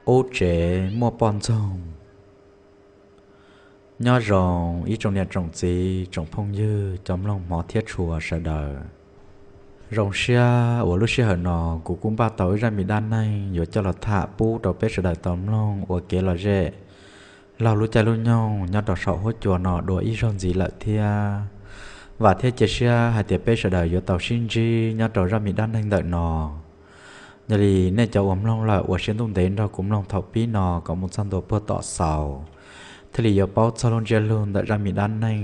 Qub tsev muaj poj ntxoog. Nyob zoo ib tsoom niam tsoom txiv tsoom phooj ywg cov mloog hmov thiab tshua sawv daws. Zoo siab uas lub sij hawm no kuv kuj npaj tau ib zaj me dab neeg yuav coj los tham pub rau peb sawv daws tau mloog ua kev lom zem laug lub caij lub nyoog nyob rau saum huab cua no dua ib zaug ntxiv lawm thiab. Vam thiab cia siab hais tias peb sawv daws yuav tau sib ntsib nyob rau zaj me dab neeg ntawm no. Yog li nej cov uas mloog lawm ua siab ntuj ntev nrog kuv mloog thaum pib no kom mus txog ntua puag tom xaus, thiaj li yuav paub txog lub ntsiab lus ntawm zaj me dab neeg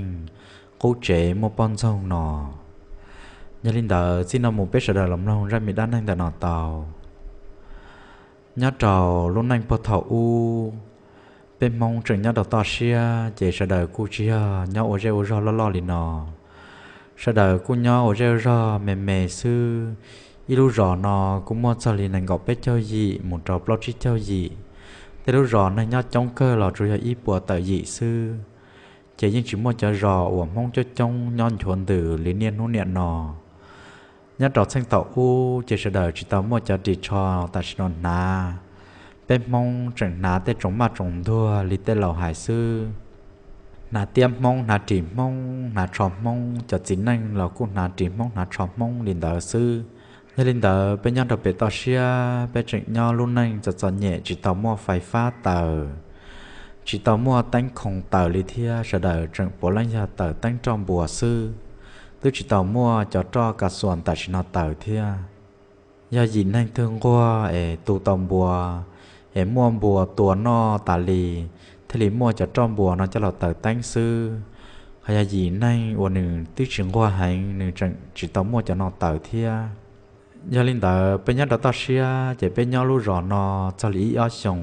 qub tsev muaj poj ntxoog no. Yog li ntawd txij no mus peb sawv daws los mloog zaj me dab neeg ntawm no tau. Nyob rau lub neej puag thaum ub, peb Hmoob tseem nyob rau toj siab ces sawv daws kuj tsis yog nyob ua zej ua zog loj loj li no. Sawv daws kuj nyob ua zej ua zog me me xwb. Ib lub zos no kuj muaj txog li nees nkaum peb caug yim mus rau plaub tsib caug yim. Tej lub zos neeg nyob coob kawg los tsuas yog ib puas tawm yim xwb. Ces yeej tsis muaj cov zos uas Hmoob coob coob nyob nchuav ntws li niaj hnub niam no. Nyob rau txheej thaum ub ces sawv daws tsis tau muaj cov ris tsho tam sim no hnav. Peb Hmoob tseem hnav tej tsoos maj tsoos ntuag li tej laus hais xwb. Hnav tiab Hmoob, hnav ris Hmoob, hnav tsho Hmoob, cov txiv neej los kuj hnav ris Hmoob hnav tsho Hmoob li ntawd xwb. Yog li ntawd peb nyob rau pem toj siab peb tseem nyob lub neej txom txom nyem tsis tau muaj fais fab taws, tsis tau muaj teeb khoos taws li thiab, sawv daws tseem puav leej yog taws teeb roj npua xwb, twb tsis tau muaj cov roj ka xuas tam sim no taws thiab. Yog yim neeg twg nquag es tu tau npua, es muaj npua tua noj tas li, thiaj li muaj cov roj npua no coj los taws teeb xwb. Ho yog yim neeg uas nws twb tsis nquag heev nws tseem tsis tau muaj cov no taws thiab. Yog li ntawd peb nyob rau toj siab ces peb nyob lub zos no txog li ib ob xyoos,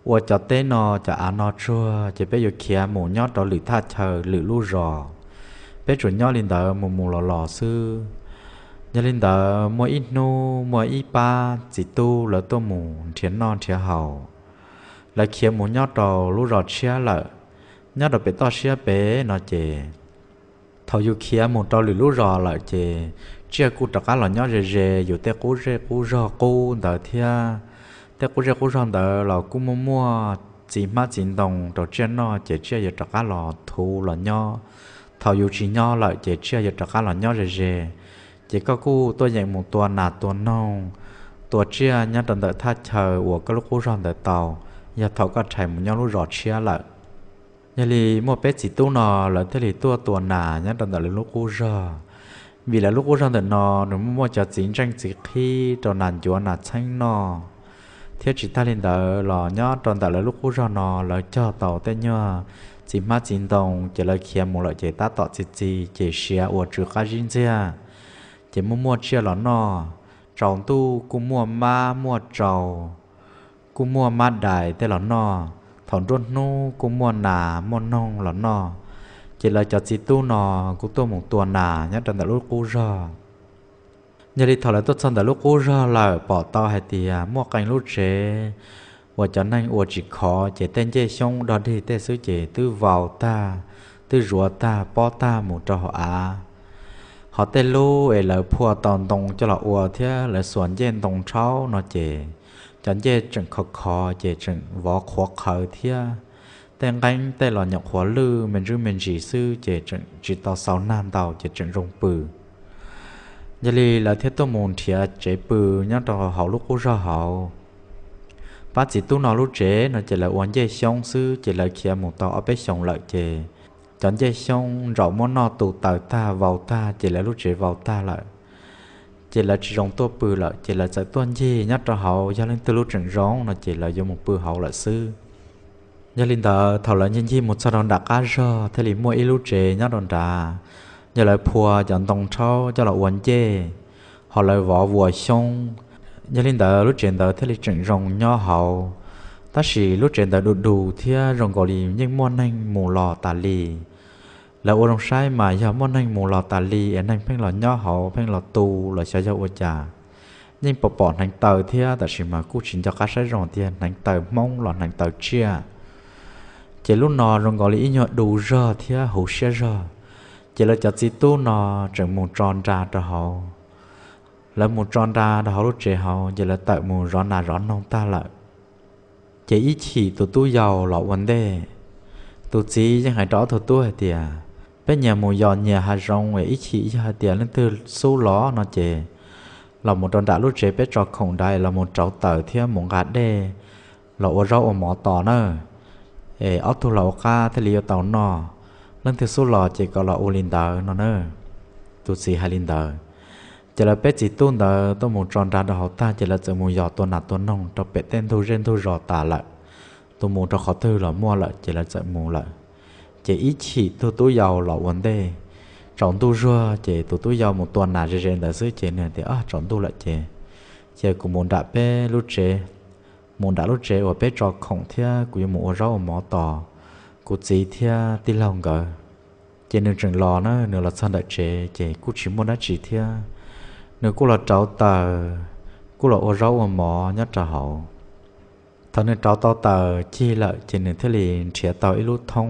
ua cov teb no cov av no tsuag ces peb yuav khiav mus nyob rau lwm thaj chaw lwm lub zos. Peb tsuas nyob li ntawd mus mus los los xwb. Yog li ntawd muaj ib hnub muaj ib pab txiv tub lawv tuaj mus nrhiav noj nrhiav haus, lawv khiav mus nyob rau lub zos tshiab lawm, nyob rau pem toj siab pem no ces thaum yus khiav mus rau lwm lub zos lawm ces tsiaj kuj rov qab los nyob ze ze yus tej qub zej qub zog qub ntawd thiab. Tej qub zej qub zog ntawd los kuj muaj muaj txiv hmab txiv ntoo rau tsiaj noj ces tsiaj yuav rov qab los thuv los nyob. Thaum yus tsis nyob lawm ces tsiaj yuav rov qab los nyob ze ze. Ces koj kuj tuaj yeem mus tua nas tua noog, tua tsiaj nyob rau ntawm thaj chaw uas koj lub qub zog ntawd tau, yog thaum koj rhais mus nyob lub zos tshiab lawm. Yog li muaj peb txiv tub no lawv thiaj li tuaj tua nas nyob rau ntawm lawv lub qub zog. Vim lawv lub qub zog ntawm no nws muaj muaj cov txiv ntseej txiv qhib rau nas ncuav nas txheeb noj, thiab tsis tag li ntawd los nyob rau ntawm lawv lub qub zog no lawv cog tau tej nyuag txiv hmab txiv ntoo ces lawv khiav mus lawm ces tab tom txi txiv ces siav ua tsw qab zib ntxiag. Ces muaj muaj tsiaj los noj, tsaus ntuj kuj muaj mab muaj tsau, kuj muaj mab dais tej los noj, thaum nruab hnub kuj muaj nas muaj noog los noj. Ces lawv cov txiv tub no kuj tuaj mus tua nas nyob rau ntawm lub qub zog. Yog li thaum lawv tuaj txog ntawm lub qub zog lawm pom tau hais tias muaj qee lub tsev uas cov neeg ua tsis khov ces tej ncej xyoob dog dig tej xwb ces twb vau tag, twb zuav tag pob tag mus rau hauv av. Ho tej lub es lawv phua tau ntoo coj los ua thiab lawv xuas ncej ntoo rhaub no ces cov ncej tseem khov khov ces tseem vov qhuav qhawv thiab. Tej nqeeb tej los nyuam qhuav lwj me ntsis me ntsis xwb ces tseem tsis tau xau nag ntau ces tseem zoo pw. Yog li lawv thiaj tuaj mus nrhiav tsev pw nyob rau hauv lub qub zog hauv. Pab txiv tub no lub tsev no ces lawv ua ncej xyoob xwb ces lawv khiav mus tau ob peb xyoos lawm ces cov ncej xyoob ntsaum muab noj tu taws tag vau tag ces lawv lub tsev vau tag lawm. Ces lawv tsis zoo tuaj pw lawm ces lawv txawm tuaj ncig nyob rau hauv, yog leej twg lub tseem zoo no ces lawv yuav mus pw hauv lawm xwb. Yog li ntawd thaum lawv ncig ncig mus txog rau nram qab zog thiaj li muaj ib lub tsev nyob rau nrad, yog lawv phua cov ntoo rhaub coj los ua ncej, ho lawv vov vuas xyoob. Yog li ntawd lub tsev ntawd thiaj li tseem zoo nyob hauv. Tab sis lub tsev ntawd du du thiab zoo nkaus li yeej muaj neeg mus los tas li. Lawv ua zoo saib mas yog muaj neeg mus los tas li es neeg pheej los nyob hauv pheej los tu los xyov yog ua cas. Yeej pom pom hneev taw thiab tab sis mas kuj tsis nco qab saib zoo tias hneev taw Hmoob los hneev taw tsiaj. Ces lub no zoo nkaus li ib nyuag du zog thiab huv siab zog. Ces lawv cov txiv tub no tseem mus tso nra rau hauv. Lawv mus tso nra rau hauv lub tsev hauv ces lawv tawm mus zov nas zov noog tag lawm. Ces ib chim tus tub yau los ua ntej, tus txiv yeej hais rau ob tug tub hais tias, peb nyias mus yos nyias hav zoov es ib chim yog hais tias leej twg xub los no ces los mus rau nram lub tsev peb tso khoom nrad los mus rauv taws thiab mus nqa dej los ua zaub ua mov tos na. Es ob tug los ua qab thiaj li yuav tau noj, leej twg xub los ces kom los ua li ntawd no na. Tus txiv hais li ntawd. Ces lawv peb txiv tub ntawd tuaj mus tso nra rau hauv tag ces lawv txawm mus yos tua nas tua noog rau pem tej ntug zej ntug zos tas lawm. Tus mus rau qhov twg los muaj lawm ces lawv txawm mus lawm. Ces ib chim tus tub yau los ua ntej, tsaus ntuj zuag ces tus tub yau mus tua nas ze ze ntawd xwb ces nws tias, tsaus ntuj lawm ces, ces kuv mus nram peb lub tsev, mus nram lub tsev uas peb tso khoom thiab kuv yuav mus ua zaub ua mov tos kuv txiv thiab tij laug nkawd. Ces nws tseem los na, nws los txog ntawm tsev ces kuj tsis muaj dab tsi thiab, nws kuj los rauv taws, kuj los ua zaub ua mov nyob rau hauv. Thaum nws rauv tau taws cig lawm ces nws thiaj li nrhiav tau ib lub thoob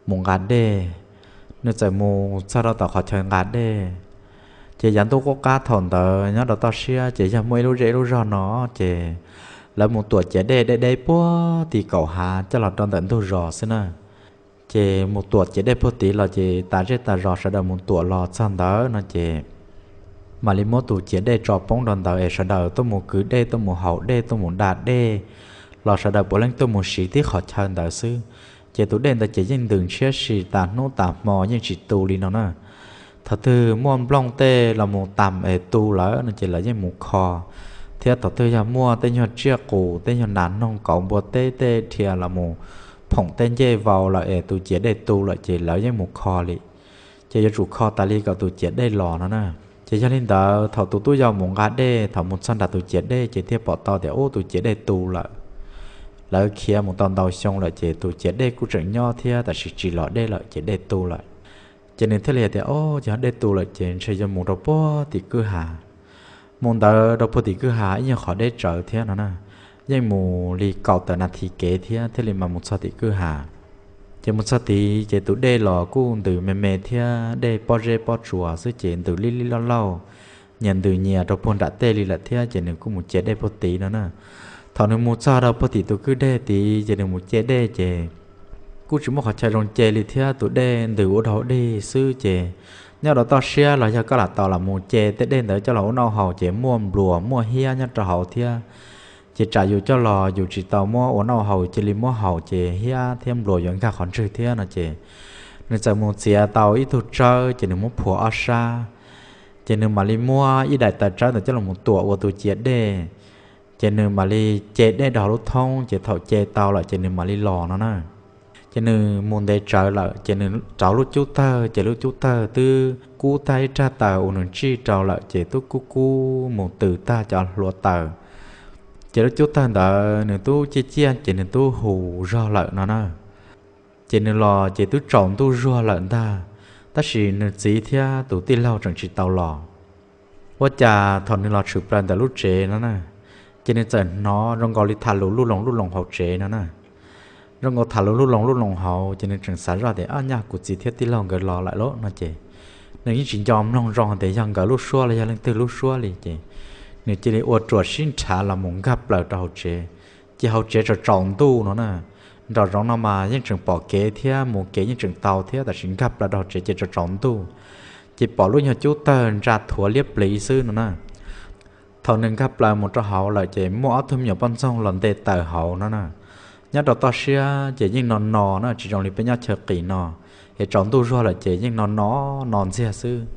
mus nqa dej. Nws txawm mus txog rau tom qhov chaw nqa dej, ces yav ntuj qub qab thaum ntawd nyob rau toj siab ces yog muaj ib lub zej ib lub zog no, ces lawv mus tuam ciav dej deb deb puag tim kaum hav coj los rau ntawm ntug zos xwb na. Ces mus tuam ciav dej puag tid los ces tas zej tas zos sawv daws mus tuam los txog ntawd no ces mam li muab tus ciav dej tso poob rau ntawd es sawv daws tuaj mus kwv dej, tuaj mus haus dej, tuaj mus da dej, los sawv daws puav leej tuaj mus siv tib qhov chaw ntawd xwb. Ces tus dej ntawd ces yeej ntws ntshiab si tas hnub tas hmo yeej tsis tu li no na. Thaum twg muaj nplooj tej los mus tas es tu lawm no ces lawv yeej mus kho, thiab thaum twg yog muaj tej nyuag tsiaj qus, tej nyuag nas noog kauv npua teb tej dhia los mus phoom tej ncej vau lawm es tus ciav dej tu lawm ces lawv yeej mus kho li. Ces yuav tsum kho tas li kom tus ciav dej los no na. Ces yog li ntawd thaum tus tub yau mus nqa dej, thaum mus txog nram tus ciav dej ces thiaj pom tau tias ub, tus ciav dej tu lawm. Lawv khiav mus tau ntau xyoo lawm ces tus ciav dej kuj tseem nyob thiab, tab sis tsis los dej lawm ces dej tu lawm. Ces nws thiaj li hais tias, o, yog dej tu lawm ces ntshe yuav mus rau puag tim kwj ha. Mus ntawd rau puag tim kwj ha ib nyuag qhov deb tsawv thiab no na, yeej mus li kaum tawm nas this kev thiab thiaj li mas mus txog tim kwj ha. Ces mus txog tid ces tus dej los kuj ntws me me thiab, dej pob zeb pob tsuas xwb ces ntws lij lij lauj lauj, nyias ntws nyias rau puag nram tej li lawm thiab, ces nws kuj mus ce dej puag tid no na. Thaum nws mus txog rau puag tim tus kwj dej tid ces nws mus ce dej ces kuj tsis muaj qhov chaw zoo ce li thiab, tus dej ntws ua dog dig xwb ces nyob rau toj siab los yog koj lam tau los mus ce tej dej ntawd coj los ua noj haus ces muaj npluas muaj hiab nyob rau hauv thiab. Ces tsam yus coj los yus tsis tau muab ua noj haus, cia li muab haus ces hiab thiab npluas yuav nkag qhov ntswg thiab no ces nws txawm mus txiav tau ib tug tsawb ces nws muab phua ob sab, ces nws mam li muab ib daim taws tsawb ntawd coj los tuam ua tus ciav dej. Ces nws mam li ce dej rau hauv lub thoob, ces thaum ce tau lawm ces nws mam li los no na. Ces nws mus ntev tsawv lawm ces nws rauv lub cub tawg, ces lub cub tawg twb kub tag ib rag taws uas nws tsij rau lawm ces twb kub kub mus tws tag cov hlua taws. Ces lub cub tawg ntawd nws twb ciaj ciaj ces nws twb hu zog lawm no na. Ces nws los ces twb tsaus ntuj zuag lawm ntag, tab sis nws txiv thiab tus tij laug tseem tsis tau los. Ua cas thaum nws los tshwm plaws ntawm lub tsev no na, ces nws txawm hnov zoo nkaus li tham lus luj loos luj loos hauv tsev no na. Zoo nkaus tham lus luj loos luj loos hauv ces nws tseem xav zoj tias, ab, nyaj kuv txiv thiab tij laug nkawd los lawm lauj no ces nws yeej tsis nco mloog zoo tias yog nkawd lub suab los yog leej twg lub suab li ces nws cia li ua ruam sib nrhav los mus nkag plaws rau hauv tsev. Ces hauv tsev tsaus tsaus ntuj no na, nraum zoov no mas yeej tseem pom kev thiab mus kev yeej tseem tau thiab, tab sis nkag plaws rau hauv tsev ces tsaus tsaus ntuj, ces pom lub nyuag cub tawg ntsa thuav liab pliv xwb no na. Thaum nws nkag plaws mus rau hauv lawm ces muaj ob tug me nyuam poj ntxoog los nte taws hauv no na. Nyob rau toj siab ces yeej no no na, tsis zoo li peb nyob chaw qis no, es tsaus ntuj zuag lawm ces yeej no no, no ntxiag xwb.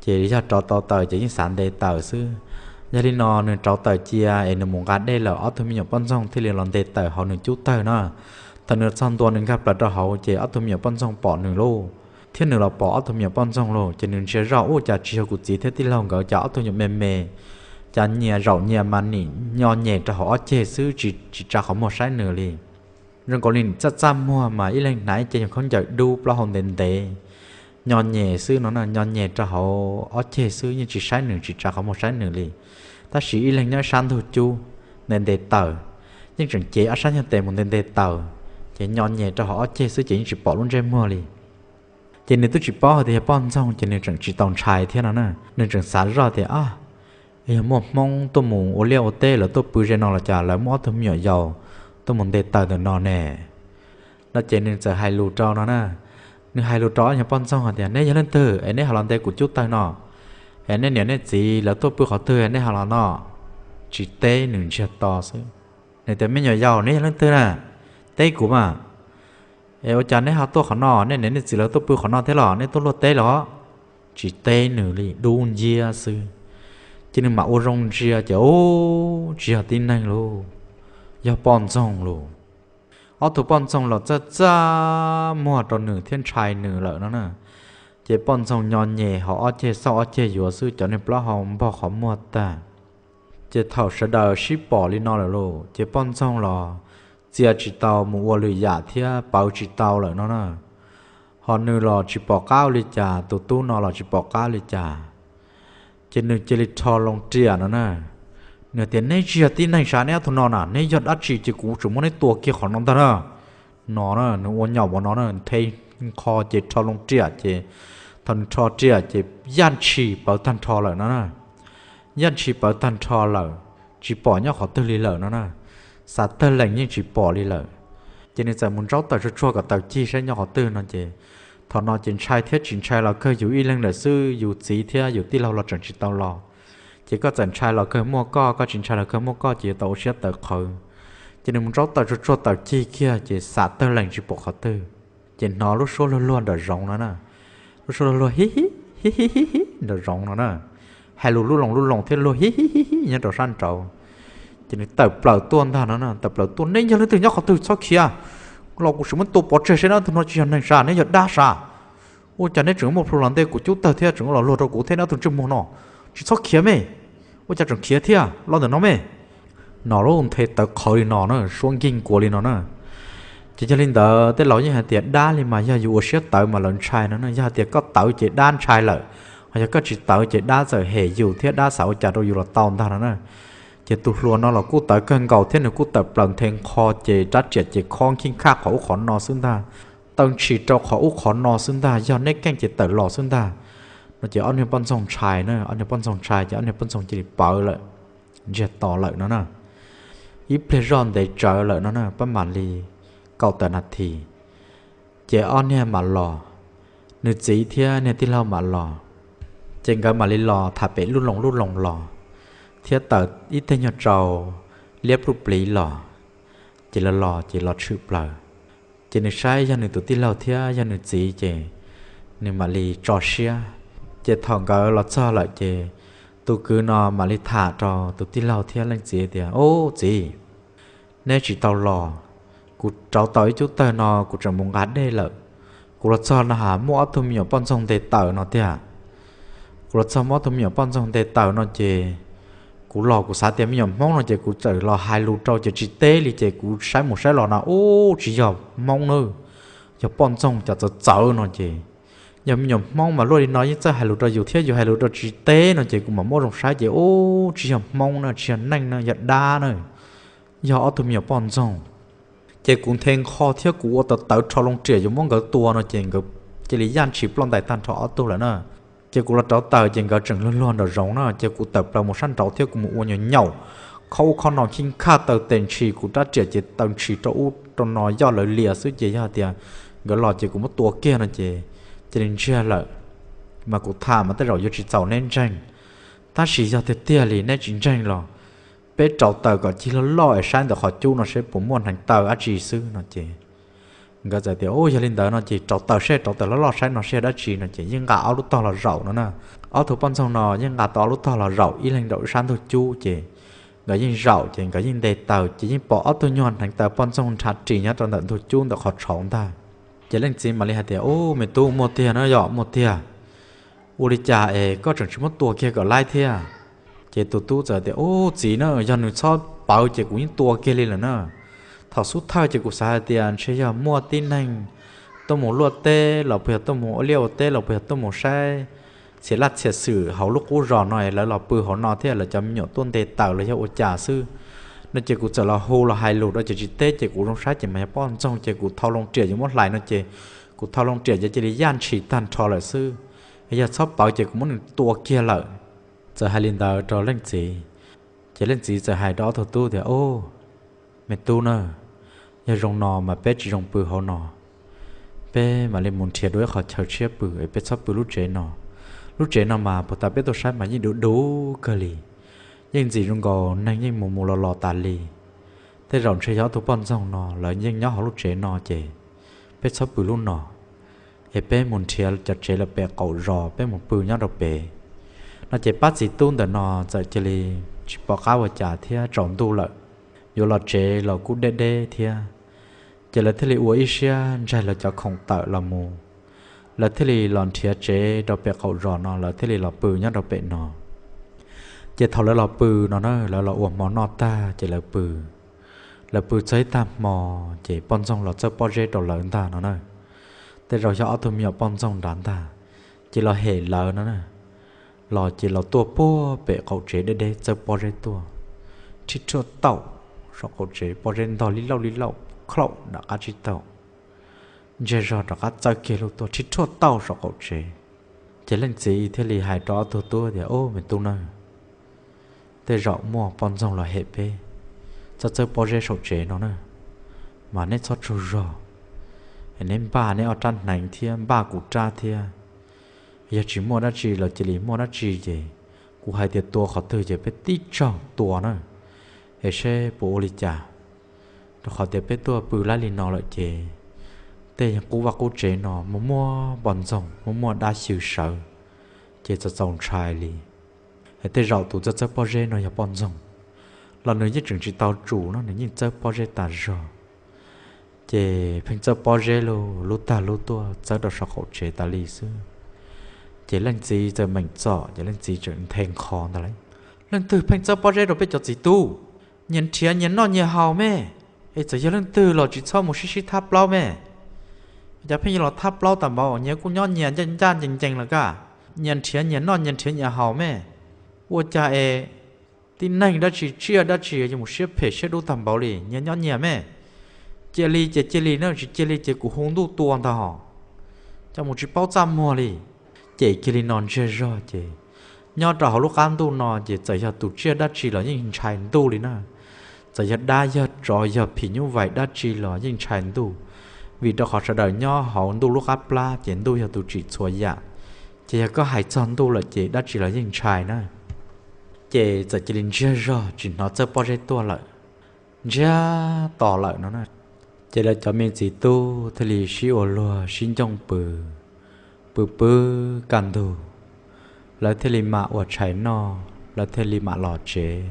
Ces yog rauv tau taws ces yeej xav nte taws xwb. Yog li no nws rauv taws cia es nws mus nqa dej lawm ob tug me nyuam poj ntxoog thiaj li los nte taws hauv nws cub tawg na. Thaum nws txog ntua nws nkag plaws rau hauv ces ob tug me nyuam poj ntxoog pom nws lauj, thiab nws los pom ob tug me nyuam poj ntxoog lauj, ces nws ntsia zoj, ua cas tsis yog kuv txiv thiab tij laug nkawd, cas ob tug nyuam me me, cas nyias zaum nyias mas nim nyo nyem rau hauv ob ceg xwb, tsis tsis tsa qhov muag saib nws li. Zoo nkaus li nim txaj txaj muag mas ib leeg hnav ib ce nyuag khaub ncaws dub plaub hau ntev ntev, nyo nyem xwb no na, nyo nyem rau hauv ob ceg xwb yeej tsis saib nws tsis tsa qhov muag saib nws li. Tab sis ib leeg nyob ib sab ntug cub nte nte taws, yeej tseem cev ob sab nyuag tes mus nte nte taws, ces nyo nyem rau hauv ob ceg xwb ces yeej tsis pom lub ntsej muag li. Ces nws twb tsis paub hais tias yog poj ntxoog ces nws tseem tsis tau ntshai thiab no na, nws tseem xav zoj tias, ab, Yog muaj Hmoob tuaj mus ua liaj ua teb, lawv tuaj pw ze no los cas lawv muaj ob tug me nyuam yaus tuaj mus nte taws ntawm no ne? No ces nws txawm hais lus rau no na. Nws hais lus rau ob nyuag poj ntxoog hais tias, Neb yog leej twg es neb ho los nte kuv cub tawg no? Es nej niam nej txiv lawv tuaj pw qhov twg nej ho los no? Tsis teb, nws ntsiag to xwb. Nws tias, Me nyuam yaus, neb yog leej twg na? Teb kuv mas. Es ua cas neb ho tuaj qhov no? Nej niam nej txiv lawv tuaj pw qhov no thiab los nej tuaj luaj teb los? Tsis teb nws li, dub nciab xwb. Ces nws mam ua zoo ntsia ces, ub, tsis yog tib neeg lauj, yog poj ntxoog lauj. Ob tug poj ntxoog los txaj txaj muag rau nws thiab ntshai nws lawm no na. Ces poj ntxoog nyo nyem ho ob ceg xauj ob ceg yuav xwb, cov niag plaub hau npog qhov muag tag. Ces thaum sawv daws sib pom li no lawm lauj, ces poj ntxoog los txia tsis tau mus ua lwm yam thiab pauv tsis tau lawm no na. Ho nws los tsis pom qab ua li cas, tus tub no los tsis pom qab li cas. Ces nws cia li rho loo riam no na. Nws tias, Neb tsis yog tib neeg sav, neb ob tug no na, neb yog dab tsi ces kuv tseem muab neb tua kiag qhov no ntag na. No na, nws ua nyaum ua no na, nthe nqho ces rho loo riam ces, thaum nws rho riam ces yaj ntshis pawv tag nrho lawm no na. Yaj ntshis pawv tag nrho lawm, tsis pom nyob qhov twg li lawm no na. Xav tawg lees yeej tsis pom li lawm. Ces nws txawm mus ntsaub taws tsuag tsuag kom taws cig saib nyob qhov twg no ces, thaum no ces ntshai thiab tsis ntshai los kawg, yus ib leeg lawm xwb, yus txiv thiab yus tij laug los tseem tsis tau los. Ces koj txawm ntshai los kawg muaj koj, koj tsis ntshai los kawg muaj koj, ces yuav tau ua siab tawv qhawv. Ces nws mus ntsaub taws tsuag tsuag taws cig kiag ces xav tawg lees tsis pom qhov twg. Ces hnov lub suab luag luag nram zoov no na. Lub suab luag luag hib hib hib hib hib hib nram zoov no na. Hais lus lub loos lub loos thiab luag hib hib hib hib nyob rau sab nraud. Ces nws tawm plaws tuaj ntag no na, tawm plaws tuaj, Neb yog leej twg nyob qhov twg, txhob khiav los kuv tseem muab tua pov tseg saib, neb ob tug no tsis yog neeg sav, neb yog dab sav. Ua cas neb tseem muaj plhu los nte kuv cub tawg thiab tseem los luag rau kuv thiab neb ob tug ntsej muag no? Tsis txhob khiav me. Ua cas tseem khiav thiab, los ntawm no me. No lub nthe tawv qhawv li no na, suab nkig nkuas li no na. Ces yog li ntawd tej laus yeej hais tias dab li mas yog yus ua siab tawv mas lawv ntshai no na. Yog hais tias koj tawv ces dab ntshai lawm, ho yog koj tsis tawv ces dab txawm hem yus thiab dab xav ua cas rau yus los tau ntag no na. Ces tus hluas no los kuj tawv kawg nkaus thiab nws kuj tawm plaws nthe nqho ces rab riam ces khob khij khaj qhov ub qhov no xwb ntag, taw ntshis rau qhov ub qhov no xwb ntag, yog neb keej ces tawm los xwb ntag. No ces ob niag poj ntxoog ntshai na, ob niag poj ntxoog ntshai ces ob niag poj ntxoog cia li pawv lawm, ntsiag to lawm no na. Ib pliag zoj ntev tsawv lawm no na, pab mam li kaum tawm nas this, ces ob niag mam los, nws txiv thiab niag tij laug mam los. Ces nkawd mam li los tham pem lub loos lub loos los, thiab taws ib teg nyuag tsau liab pluj pliv los, ces los los ces los tshwm plaws. Ces nws saib yog nws tus tij laug thiab yog nws txiv ces nws mam li tso siab. Ces thaum nkawd los txog lawm ces tus kwv no mam li tham rau tus tij laug thiab leej txiv tias, Ub txiv, neb tsis tau los, kuv rauv taws ib cub tawg no kuv tseem mus nqa dej lawm. Kuv los txog no has muaj ob tug me nyuam poj ntxoog nte taws no tiag. Kuv los txog muaj ob tug me nyuam poj ntxoog nte taws no ces kuv los kuv xav tias me nyuam Hmoob no ces kuv txawm los hais lus rau ces tsis teb li ces kuv saib mus saib los no ub tsis yog Hmoob nawb, yog poj ntxoog cas txawv txawv no ces, yog me nyuam Hmoob mas luaj li no yeej txawj hais lus rau yus thiab yus hais lus rau tsis teb no ces kuv mam muab zoo saib ces ub tsis yog Hmoob na, tsis yog neeg na, yog dab na, yog ob tug me nyuam poj ntxoog. Ces kuv nthe nqho thiab kuv ua tawv tawv rho loo riam yuav muab nkawd tua no ces nkawd cia li yaj ntshis ploj ntais tag nrho ob tug lawm na. Ces kuv los rauv taws ces nkawd tseem luag luag nraum zoov na, ces kuv tawm plaws mus sab nraud thiab kuv mus ua nyuam nyaum, khob ub khob no khij khaj taw tes ntshis kuv rab riam ces taw ntshis rau ub rau no yoj lawv lias xwb ces yog hais tias nkawd los ces kuv muab tua kiag no ces cia li ntsiag lawm. Mas kuv tham mas tej zaum yuav tsis txaus neb ntseeg, tab sis yog tiag tiag li neb tsis ntseeg los peb rauv taws kom cig loj loj es saib ntawm qhov cub no seb puas muaj hneev taw dab tsi xwb no ces nkawd txawm tias, Ub, yog li ntawd no ces rauv taws seb, rauv taws loj loj saib no seb yog dab tsi no ces yeej nqa ob lub tog los zaum no na. Ob tug poj ntxoog no yeej nqa tau ob lub tog los zaum ib leeg rau ib sab ntug cub ces nkawd yeej zaum ces nkawd yeej nte taws ces yeej pom ob tug nyuag hneev taw poj ntxoog nrhav ris nyob rau ntawm ntug cub ntawm qhov tshauv ntag. Ces leej txiv mam li hais tias, Ub, me tub, muaj tiag na, yog muaj tiag. Ua li cas es koj tseem tsis muab tua kiag kom laib thiab? Ces tus tub txawm tias, Ub, txiv na, yog nws txhob pawv ces kuv yeej tua kiag li lawm na. Thaum xub thawj ces kuv xav hais tias ntshe yog muaj tib neeg tuaj mus luaj teb los puas yog tuaj mus ua liaj ua teb los puas yog tuaj mus saib txhia laj txhia xwm hauv lub qub zos no es lawv los pw hauv no thiab lawv cov me nyuam tuaj nte taws los yog ua cas xwb no ces kuv txawm los hu los hais lus rau ces tsis teb ces kuv zoo saib ces mas yog poj ntxoog ces kuv thau loo riam yuav muab hlais no ces kuv thau loo riam ces cia li yaj ntshis tag nrho lawm xwb. Yog txhob pawv ces kuv muab nws tua kiag lawm. txawm hais li ntawd rau leej txiv. Ces leej txiv txawm hais rau ob tug tub tias, Au, me tub na, yog zoo no mas peb tsis zoo pw hauv no, peb mam li mus nrhiav dua ib qhov chaw tshiab pw es peb txhob pw lub tsev no. Lub tsev no mas puag ta peb tuaj saib mas yeej duv duv kawg li, yeej ntxim zoo nkaus neeg yeej mus mus los los tas li. Tej zaum ntshe yog ob tug poj ntxoog no lawv yeej nyob hauv lub tsev no ces peb txhob pw lub no, es peb mus nrhiav cov tsev lawm pem qaum zos peb mus pw nyob rau pem. No ces pab txiv tub ntawm no txawm cia li tsis pom qab ua cas thiab, tsaus ntuj lawm, yuav los tsev los kuj deb deb thiab. Ces lawv thiaj li ua ib siab ntsaig lawv cov khoom tawm los mus, lawv thiaj li los nrhiav tsev rau pem qaum zos no, lawv thiaj li los pw nyob rau pem no. Ces thaum lawv los pw no na, lawv los ua hmo noj tag ces lawv pw. Lawv pw txog ib tag hmo, ces poj ntxoog los txawb pob zeb rau lawv ntag no na. Tej zaum yog ob tug me nyuam poj ntxoog nrad ntag, ces los hem lawv no na. Los ces los tuaj puag pem qaum tsev deb deb txawb pob zeb tuaj, rhib rhuaj tauj saum qaum tsev, pob zeb ntog li lauj li lauj, khaum nram qab tsib taug, ntsiag zog rov qab txawb kiag lug tuaj rhib rhuaj tauj saum qaum tsev. Ces leej txiv thiaj li hais rau ob tug tub tias, Au, me tub na, tej zaum muaj poj ntxoog los hem peb, txawb txawb pob zeb saum tsev no na, mas neb txhob tsaug zog, es neb npaj neb ob rab hneev thiab npaj kuv rab thiab. Yog tsis muaj dab tsi los cia li, muaj dab tsi ces kuv hais tias tua qhov twg ces peb tib tsaug tua na, es seb puas ua li cas. Rau qhov tias peb tuaj pw laib li no lawm ces tej qub vaj qub tsev no muaj muaj poj ntxoog, muaj muaj dab xyw sawv, ces txaus txaus ntshai li. Es tej zaum tus txawb txawb pob zeb no yog poj ntxoog los nws yeej tseem tsis tau tsum no, nws yeej txawb pob zeb tas zog. Ces pheej txawb pob zeb lug lub tag lub tuaj txawb rau saum qaum tsev tas li xwb. Ces leej txiv txawm meem txom, ces leej txiv txawm nthe nkho ntag lauj, Leej twg pheej txawb pob zeb rau peb cov txiv tub? Nyias nrhiav nyias noj nyias haus me, es txawm yog leej twg los tsis txhob mus sib sib thab plaub me. Cas pheej yuav los thab plaub tag npaum, nyias kuj nyob nyias ncaj ncaj ncees ncees lawm kaj. Nyias nrhiav nyias noj nyias nrhiav nyias haus me. Ua cas es tib neeg dab tsi tsiaj dab tsi yuav mus siab phem siab dub tag npaum li, nyias nyob nyias me. Cia li ces cia li na, tsis cia li ces kuv hu ntuj tua ntag hos. Cov mus tsis paub txaj muag li. Ces cia li no ntsiag zog ces nyob rau hauv lub qab ntuj no ces txawm yog tus tsiaj dab tsi los yeej ntshai ntuj li na. Txawm yog dab yog tsov yog phim nyuj vais dab tsi los yeej ntshai ntuj, vim rau qhov sawv daws nyob hauv ntuj lub qab plab ces ntuj yog tus tsim txhua yam. Ces yog koj hais txog ntuj lawm ces dab tsi los yeej ntshai na. Ces txawm cia li ntsiag zog tsis hnov txawb pob zeb tuaj lawm, ntsiag to lawm no na. Ces lawv cov me txiv tub thiaj li sib ua luag sib ncooj pw, pw pw kaj ntug, lawv thiaj li mam ua tshais noj, lawv thiaj li mam los tsev.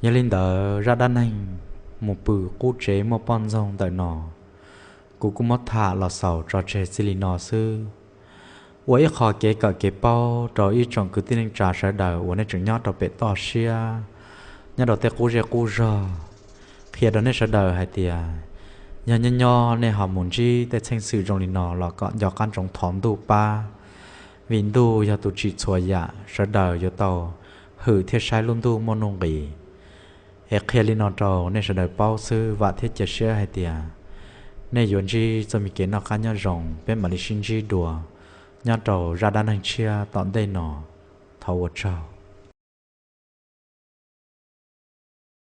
Yog li ntawd zaj dab neeg mus pw qub tsev muaj poj ntxoog ntawm no, kuv kuj muab tham los xaus tso tseg txij li no xwb. Ua ib qho kev kawm kev paub rau ib tsoom kwv tij neej tsa sawv daws uas nej tseem nyob rau pem toj siab, nyob rau tej qub zej qub zog, qhia rau nej sawv daws hais tias yog nyob nyob nej ho mus ntsib tej txheej xwm zoo li no los kom nco qab ntsoov thov ntuj pab, vim ntuj yog tus tsim txhua yam, sawv daws yuav tau hwm thiab saib lub ntuj muaj nuj nqis. Es qhia li no rau nej sawv daws paub xwb, vam thiab cia siab hais tias nej yuav ntsib txoj me kev noj qab nyob zoo, peb mam li sib ntsib dua nyob rau zaj dab neeg tshiab tom ntej no. Thov ua tsaug.